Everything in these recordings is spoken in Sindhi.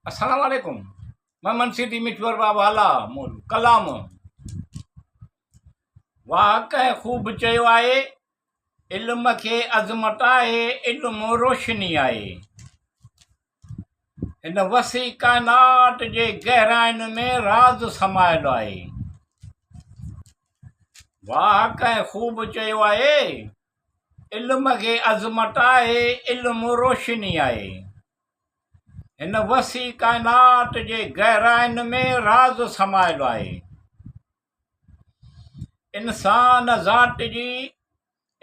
السلام عليڪم محمد سيٺي مٺور بابا الله مول ڪلام واهه ڪنهن خوب چيو آهي علم کي عظمت آهي علم روشني آهي هن وسيع ڪائنات جي گهراين ۾ راز سمايل آهي واهه ڪنهن خوب چيو آهي علم کي عظمت آهي علم روشني آهي هن وسيع ڪائنات جي گهراين ۾ راز سمايل آهي. انسان ذات جي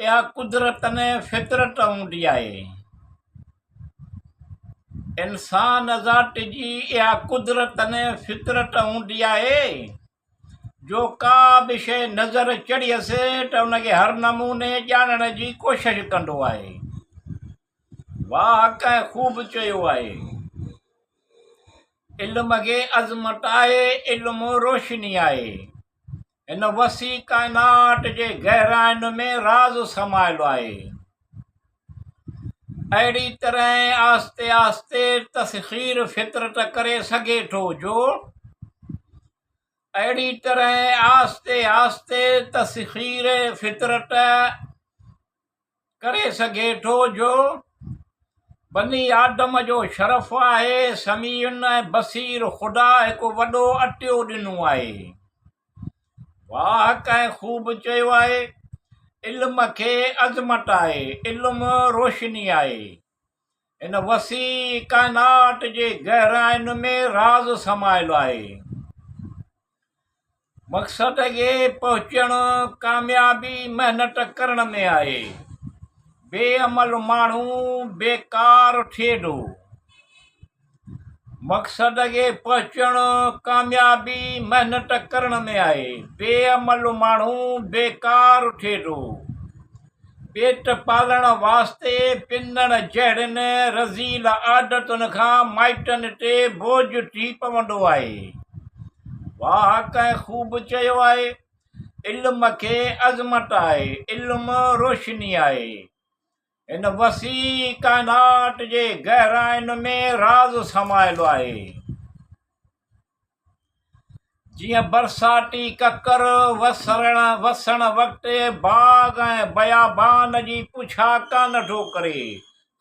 اها قدرتن فطرت هوندي آهي. انسان ذات جي اها قدرتن فطرت هوندي آهي جو ڪا به شيء نظر چڙهيس ته ان کي هر نموني ڄاڻڻ جي ڪوشش ڪندو آهي. واهه ڪنهن خوب چيو آهي. علم کي عظمت آهي، علم روشني آهي. هن وسيع ڪائنات جي گهراين ۾ راز سمايل آهي. اهڙي طرح آهستي آهستي تسخير فطرت ڪري سگهي ٿو جو اهڙي طرح آهستي آهستي تسخير فطرت ڪري سگهي ٿو جو بني آدم جو شرف آهي، سميع ۽ بصير خدا هڪ وڏو عطيو ڏنو آهي. واهه ڪنهن خوب چيو آهي، علم کي عظمت آهي، علم روشني آهي. هن وسيع ڪائنات جي گهراين ۾ راز سمايل آهي. مقصد کي پهچڻ ڪاميابي محنت ڪرڻ ۾ آهي. بي عمل ماڻهو بيڪار ٿئي ٿو. مقصد کي پهچڻ ڪاميابي محنت ڪرڻ ۾ آهي. بي عمل ماڻهو بيڪار ٿئي ٿو. پيٽ پالڻ واسطي پنڻ جهڙين رذيل عادتن کان مائٽن تي بوجهه ٿي پوندو آهي. واهه ڪنهن خوب چيو آهي، علم کي عظمت آهي، علم روشني آهي. هن وسيع ڪائنات جي گهراين ۾ راز سمايل آهي. جيئن برساتي ڪڪر وسرڻ وسڻ وقت باغ ۽ بيابان جي پڇا ڪانه ٿو ڪري.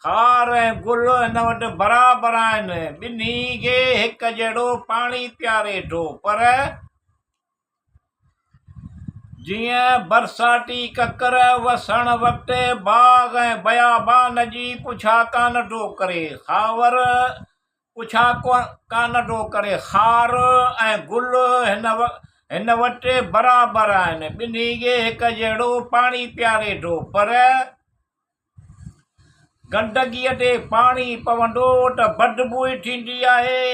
خار ۽ گل هن وٽ برابر آهن، ٻنهي کي هڪ جهڙو پاڻي پياري ٿو، پر جيئن برساتي ڪڪر وسڻ وقت باغ ۽ بيابان جي پڇا ڪانه ٿو ڪري، خاور پڇا ڪانه ٿو ڪري. خار ۽ گل هن وٽ برابر آهن. ٻنهي کي هڪ جهڙو پاڻي پياري ٿو. پر گندگيء تي پاڻي پوندو ته بدبوء ٿيندي آهي.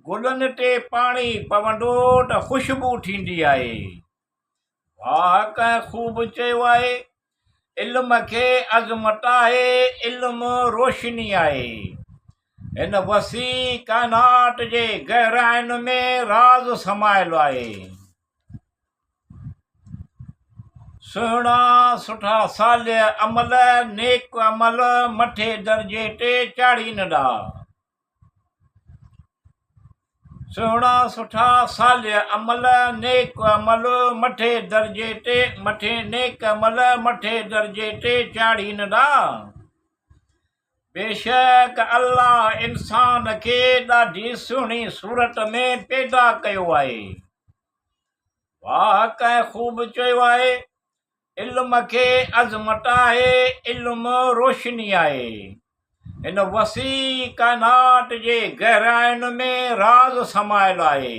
گلن تي پاڻي پوندو ته خوشبو ٿيندي آهي. واهه ڪنهن خوب چيو آهي، علم کي عظمت آهي، علم روشني آهي. هن وسيع ڪائنات جي گهراين ۾ راز سمايل آهي. سهڻا سٺا صالح عمل، نيڪ عمل مٿي درجي تي چاڙهيندا. سهڻا سٺا صالح عمل، نيڪ عمل، مٿي درجي تي مٿي نيڪ عمل مٿي درجي تي چاڙهيندا. بيشڪ الله انسان کي ڏاڍي سهڻي صورت ۾ پيدا ڪيو آهي. واهه ڪنهن خوب چيو آهي، علم کي عظمت آهي، علم روشني آهي. هن وسيع ڪائنات جي گهراين ۾ راز سمايل آهي.